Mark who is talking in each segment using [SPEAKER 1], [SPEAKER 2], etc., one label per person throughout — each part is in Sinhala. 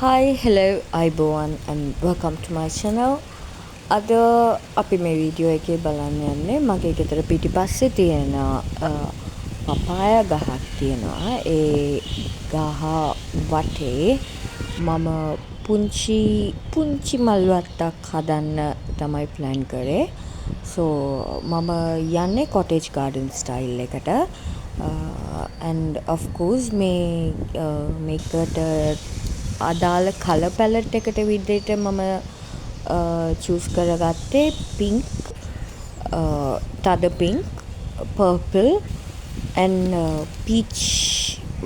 [SPEAKER 1] Hi, hello, ආයුබෝවන් and welcome to my channel. අද අපි මේ වීඩියෝ එකේ බලන්න යන්නේ මගේ ගෙදර පිටිපස්සේ තියෙන පපාය ගහක් තියෙනවා. ඒ ගහ වටේ මම පුංචි පුංචි මල් වත්තක් හදන්න තමයි ප්ලෑන් කරේ. සෝ මම යන්නේ කොටේජ් ගාඩන් ස්ටයිල් එකට. ඇන්ඩ් ඔෆ් කෝස් මේ මේකට අදාළ කලර් පැලට් එකට විදිහට මම චූස් කරගත්තේ පින්ක්, තද පින්ක්, පර්පල් ඇන්ඩ් පීච්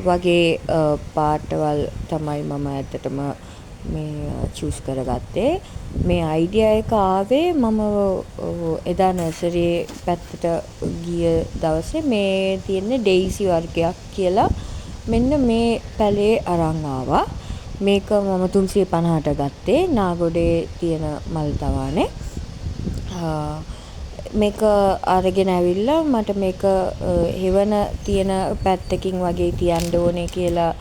[SPEAKER 1] වගේ පාටවල් තමයි මම ඇත්තටම මේ චූස් කරගත්තේ. මේ අයිඩියා එක ආවේ මම එදා නර්සරි පැත්තට ගිය දවසේ මේ තියෙන්නේ ඩෙයිසි වර්ගයක් කියලා මෙන්න මේ පැලේ අරන් ආවා. මේක මම 350ට ගත්තේ නාගොඩේ තියෙන මල් තවානේ. මේක අරගෙන ඇවිල්ලා මට මේක හෙවන තියෙන පැත්තකින් වගේ තියන්න ඕනේ කියලා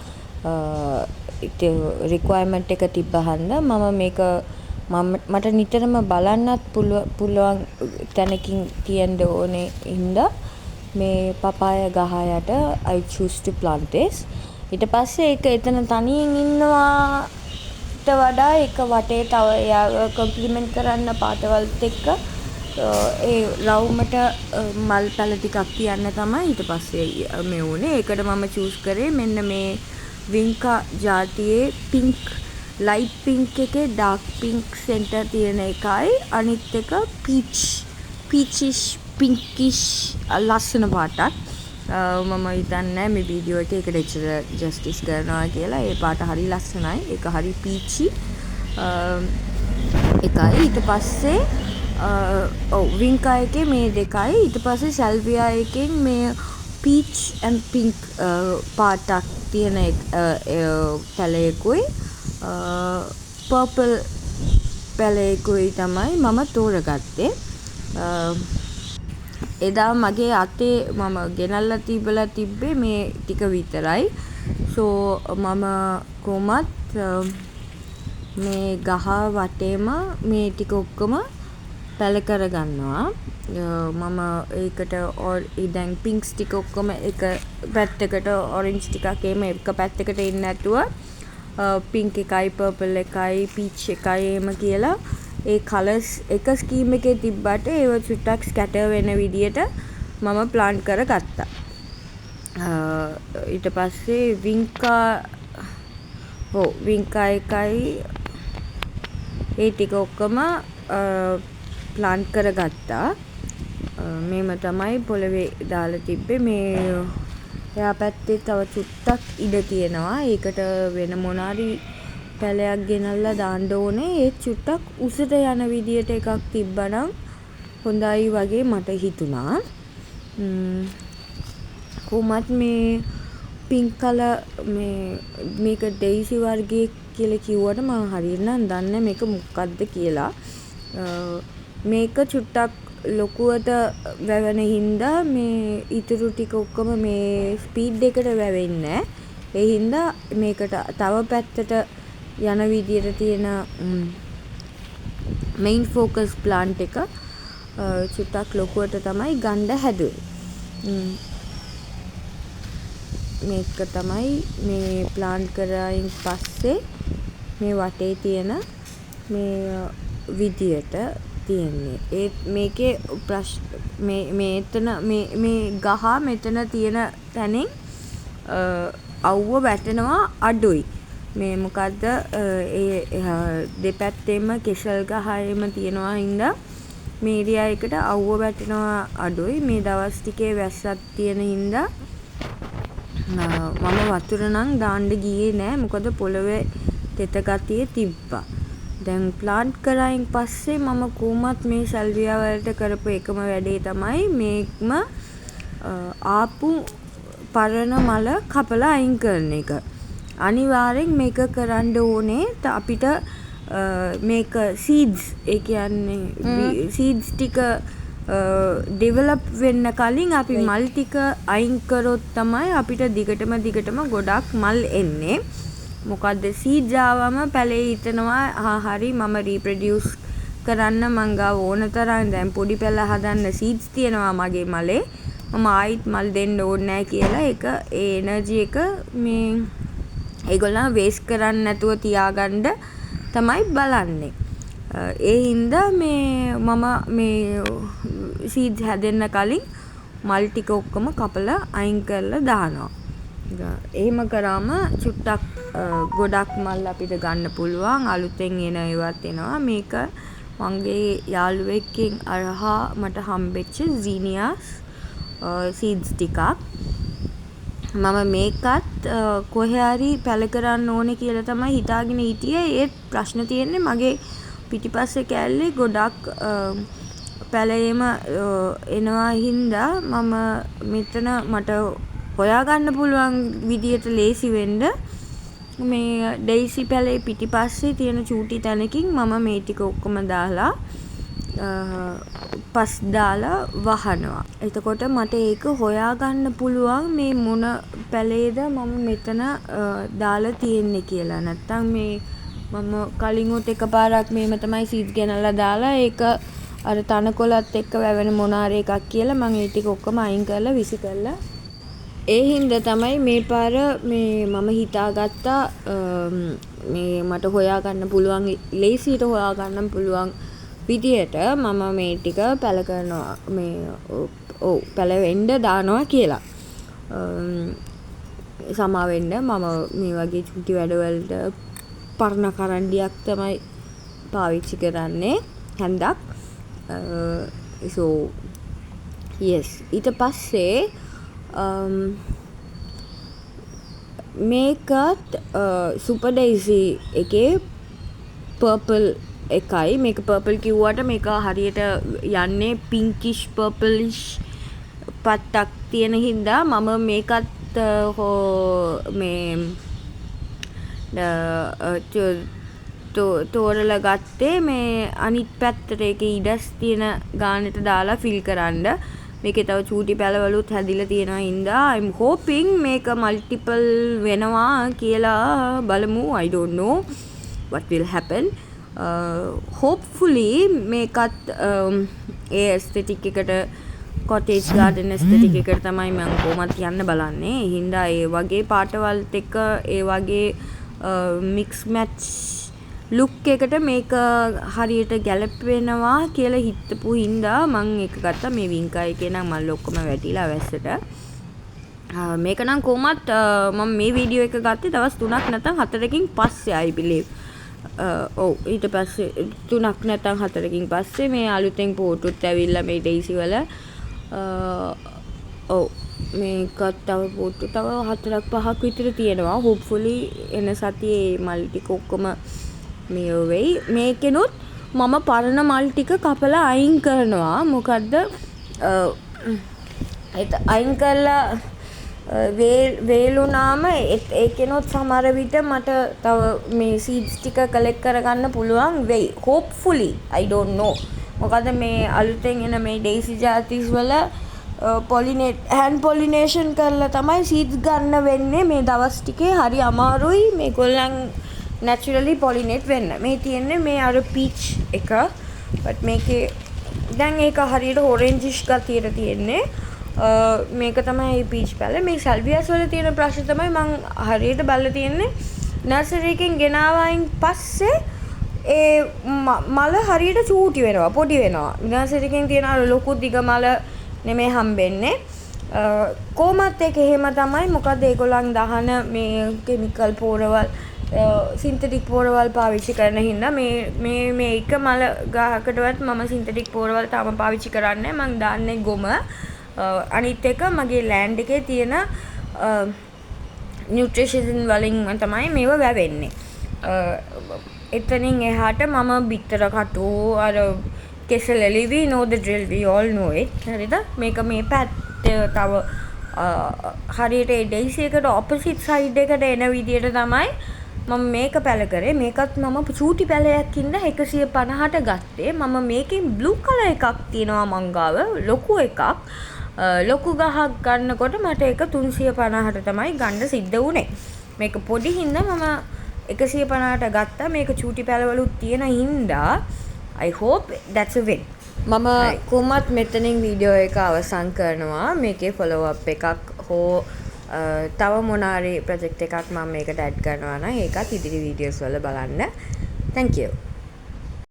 [SPEAKER 1] රික්වයර්මන්ට් එක තිබ්බ හන්දා මම මේක මට නිතරම බලන්නත් පුළුවන් තැනකින් තියන්න ඕනේ හින්දා මේ පපාය ගහ යට I choose to plant this. ඊට පස්සේ ඒක එතන තනියෙන් ඉන්නවාට වඩා ඒක වටේ තව එයාව කොම්ප්ලිමන්ට් කරන්න පාටවල්ත් එක්ක ඒ රවුමට මල් පැල ටිකක් තියන්න තමයි ඊට පස්සේ මේ වුණේ. ඒකට මම චූස් කරේ මෙන්න මේ වින්කා ජාතියේ පින්ක්, ලයිට් පින්ක් එකේ ඩාර්ක් පින්ක් සෙන්ටර් තියෙන එකයි, අනිත් එක පීච්, පීචිෂ් පින්කිෂ් ලස්සන පාටක්. මම හිතන්නේ නෑ මේ වීඩියෝ එකේ ඒකට එච්චර ජස්ටිස් කරනවා කියලා. ඒ පාට හරි ලස්සනයි. ඒක හරි පීචි එකයි. ඊට පස්සේ ඔව්, වින්කා එකේ මේ දෙකයි. ඊට පස්සේ සැල්වියා එකෙන් මේ පීච් ඇන්ඩ් පින්ක් පාටක් තියෙන පැලයකුයි පර්පල් පැලයකුයි තමයි මම තෝරගත්තේ. එදා මගේ අතේ මම ගෙනල්ලා තිබලා තිබ්බේ මේ ටික විතරයි. සෝ මම කොහොමත් මේ ගහ වටේම මේ ටික ඔක්කොම පැල කරගන්නවා. මම ඒකට දැන් පින්ක්ස් ටික ඔක්කොම එක පැත්තකට, ඔරෙන්ජ් ටිකක් එහෙම එක පැත්තකට එන්නේ නැතුව, පින්ක් එකයි පර්පල් එකයි පීච් එකයි එහෙම කියලා ඒ කලර්ස් එක ස්කීම් එකේ තිබ්බට ඒව චුට්ටක් ස්කැටර් වෙන විදියට මම ප්ලාන්ට් කරගත්තා. ඊට පස්සේ වින්කා, ඔව්, වින්කා එකයි ඒ ටික ඔක්කොම ප්ලාන්ට් කරගත්තා. මෙහෙම තමයි පොළවේ දාලා තිබ්බේ. මේ එහා පැත්තේ තව චුට්ටක් ඉඩ තියෙනවා. ඒකට වෙන මොනාහරි පැලයක් ගෙනල්ලා දාන්න ඕනේ. ඒත් චුට්ටක් උසට යන විදියට එකක් තිබ්බා නම් හොඳයි වගේ මට හිතුණා. කොහොමත් මේ පින්ක් කලර් මේ මේක ඩෙයිසි වර්ගයේ කියලා කිව්වට මං හරියට නම් දන්නේ නෑ මේක මොකක්ද කියලා. මේක චුට්ටක් ලොකුවට වැවෙන හින්දා මේ ඉතුරු ටික ඔක්කොම මේ ස්පීඩ් එකට වැවෙන්නේ නෑ. ඒ හින්දා මේකට තව පැත්තට යන විදියට තියෙන මේන් ෆෝකස් ප්ලාන්ට් එක චුට්ටක් ලොකුවට තමයි ගන්න හැදුවේ. මේක තමයි මේ ප්ලාන්ට් කරායින් පස්සේ මේ වටේ තියෙන මේ විදියට තියෙන්නේ. ඒත් මේකේ මේ මේතන මේ මේ ගහ මෙතන තියෙන තැනින් අව්ව වැටෙනවා අඩුයි. මේ මොකද්ද, ඒ දෙපැත්තෙම කෙසල් ගහ එහෙම තියෙනවා හින්දා මේ ඒරියා එකට අව්ව වැටෙනවා අඩුයි. මේ දවස් ටිකේ වැස්සක් තියෙන හින්දා මම වතුර නම් දාන්න ගියේ නෑ. මොකද පොළවේ තෙත ගතිය තිබ්බා. දැන් ප්ලාන්ට් කරායින් පස්සේ මම කොහොමත් මේ සල්වියා වලට කරපු එකම වැඩේ තමයි මේකම ආපු පරණ මල කපලා අයින් කරන එක. අනිවාර්යෙන් මේක කරන්න ඕනේ අපිට මේක සීඩ්ස්, ඒ කියන්නේ සීඩ්ස් ටික ඩෙවලොප් වෙන්න කලින් අපි මල් ටික අයින් කරොත් තමයි අපිට දිගටම දිගටම ගොඩක් මල් එන්නේ. මොකද්ද, සීඩ්ස් ආවම පැලේ හිතනවා හා හරි, මම රීප්‍රොඩියුස් කරන්න මං ගාව ඕන තරම් දැන් පොඩි පැල හදන්න සීඩ්ස් තියෙනවා මගේ මලේ, මම ආයිත් මල් දෙන්න ඕනේ නෑ කියලා ඒක ඒ එනර්ජි එක මේ ඒගොල්ලන් වේස්ට් කරන්නේ නැතුව තියාගන්න තමයි බලන්නේ. ඒ හින්දා මේ මම මේ සීඩ්ස් හැදෙන්න කලින් මල් ටික ඔක්කොම කපලා අයින් කරලා දානවා. එහෙම කරාම චුට්ටක් ගොඩක් මල් අපිට ගන්න පුළුවන්. අලුතෙන් එන ඒවත් එනවා. මේක මගේ යාළුවෙක්ගෙන් අහා මට හම්බෙච්ච සීනියාස් සීඩ්ස් ටිකක්. මම මේකත් කොහේ හරි පැල කරන්න ඕනේ කියලා තමයි හිතාගෙන හිටියේ. ඒත් ප්‍රශ්න තියෙන්නේ මගේ පිටිපස්සේ කෑල්ලේ ගොඩක් පැල එහෙම එනවා හින්දා මම මෙතන මට හොයාගන්න පුළුවන් විදියට ලේසි වෙන්න මේ ඩෙයිසි පැලේ පිටිපස්සේ තියෙන චූටි තැනකින් මම මේ ටික ඔක්කොම දාලා පස් දාලා වහනවා. එතකොට මට ඒක හොයාගන්න පුළුවන් මේ මොන පැලේද මම මෙතන දාලා තියෙන්නේ කියලා. නැත්තම් මේ මම කලිනුත් එකපාරක් මෙහෙම තමයි සීඩ්ස් ගෙනල්ලා දාලා ඒක අර තනකොළත් එක්ක වැවෙන මොන හරි එකක් කියලා මං ඒ ටික ඔක්කොම අයින් කරලා විසි කරලා. ඒ හින්දා තමයි මේ පාර මේ මම හිතාගත්තා මේ මට හොයාගන්න පුළුවන්, ලේසියට හොයාගන්න පුළුවන් විදියට මම මේ ටික පැල කරනවා, මේ ඔව් පැල වෙන්න දානවා කියලා. සමා වෙන්න, මම මේ වගේ චුටි වැඩවලට පරණ කරණ්ඩියක් තමයි පාවිච්චි කරන්නේ, හැන්දක්. සෝ යස්, ඊට පස්සේ මේකත් සුපර් ඩෙයිසි එකේ පර්පල් එකයි. මේක පර්පල් කිව්වට මේක හරියට යන්නේ පින්කිෂ් පර්පලිෂ් පැත්තක් තියෙන හින්දා මම මේකත් හෝ මේ තෝරලා ගත්තේ මේ අනිත් පැත්තට ඒකේ ඉඩස් තියෙන ගානට දාලා ෆිල් කරන්න. මේකේ තව චූටි පැලවලුත් හැදිලා තියෙනවා හින්දා I'm hoping මේක මල්ටිපල් වෙනවා කියලා. බලමු, I don't know what will happen. Hopefully මේකත් ඒ ඇස්තටික් එකට, කොටේජ් ගාඩන් ඇස්තටික් එකට තමයි මං කොහොමත් යන්න බලන්නේ. ඒ හින්දා ඒ වගේ පාටවල්ත් එක්ක ඒ වගේ මික්ස් මැච් ලුක් එකට මේක හරියට ගැලපෙනවා කියලා හිතපු හින්දා මං ඒක ගත්තා. මේ වින්කා එකේ නම් මල් ඔක්කොම වැටිලා වැස්සට. මේක නම් කොහොමත් මම මේ වීඩියෝ එක ගත්තේ දවස් 3ක් නැත්නම් 4කින් පස්සේ, I believe. ඔව්, ඊට පස්සේ 3ක් නැත්නම් 4කින් පස්සේ මේ අලුතෙන් පොට්ටුත් ඇවිල්ලා මේ ඩෙයිසි වල. ඔව්, මේකත් තව පොට්ටු තව හතරක් පහක් විතර තියෙනවා. හෝප්ෆුලි එන සතියේ මල් ටික ඔක්කොම මේ වෙයි. මේකෙනුත් මම පරණ මල් ටික කපලා අයින් කරනවා. මොකද්ද, අයින් කරලා වේලුනාම ඒකෙනුත් සමහර විට මට තව මේ සීඩ්ස් ටික කලෙක්ට් කරගන්න පුළුවන් වෙයි. හෝප්ෆුලි, I don't know. මොකද මේ අලුතෙන් එන මේ ඩෙයිසි ජාතිස් වල පොලිනේට්, හෑන්ඩ් පොලිනේෂන් කරලා තමයි සීඩ්ස් ගන්න වෙන්නේ. මේ දවස් ටිකේ හරි අමාරුයි මේගොල්ලන් නැචරලි පොලිනේට් වෙන්න. මේ තියෙන්නේ මේ අර පීච් එක. බට් මේකේ දැන් ඒක හරියට ඔරෙන්ජිෂ් ගතියට තියෙන්නේ. මේක තමයි පීච් පැල. මේ සල්වියාස් වල තියෙන ප්‍රශ්නේ තමයි මං හරියට බලලා තියෙන්නේ නර්සරි එකෙන් ගෙනාවයින් පස්සේ ඒ මල හරියට චූටි වෙනවා, පොඩි වෙනවා. නර්සරි එකෙන් තියෙන අර ලොකු දිග මල නෙමෙයි හම්බෙන්නේ. කොහොමත් ඒක එහෙම තමයි. මොකද ඒගොල්ලන් දහන මේ කෙමිකල් පෝරවල්, සින්තටික් පෝරවල් පාවිච්චි කරන හින්දා. මේ මේ මේ එක මල ගහකටවත් මම සින්තටික් පෝරවල් තාම පාවිච්චි කරන්නේ නැහැ. මං දාන්නේ ගොම. අනිත් එක මගේ ලෑන්ඩ් එකේ තියෙන නියුට්‍රිෂන් වලින් තමයි මේවා වැවෙන්නේ. එතනින් එහාට මම බිත්තර කටු, අර කෙසෙල් එලි, we know the drill, we all know it. හරිද? මේක මේ පැත්තේ තව හරියට ඒ ඩෙයිසි එකට ඔපොසිට් සයිඩ් එකට එන විදියට තමයි මම මේක පැල කරේ. මේකත් මම චූටි පැලයක් හින්දා 150ට ගත්තේ. මම මේකෙන් බ්ලූ කලර් එකක් තියෙනවා මං ගාව, ලොකු එකක්. ලොකු ගහක් ගන්නකොට මට ඒක 350ට තමයි ගන්න සිද්ධ වුණේ. මේක පොඩි හින්දා මම 150ට ගත්තා. මේක චූටි පැළවලුත් තියෙන හින්දා I hope that's a win. මම කොහොමත් මෙතනින් වීඩියෝ එක අවසන් කරනවා. මේකේ ෆලෝ අප් එකක් හෝ තව මොනා හරි ප්‍රොජෙක්ට් එකක් මම මේකට ඇඩ් කරනවා නම් ඒකත් ඉදිරි වීඩියෝස් වල බලන්න. Thank you.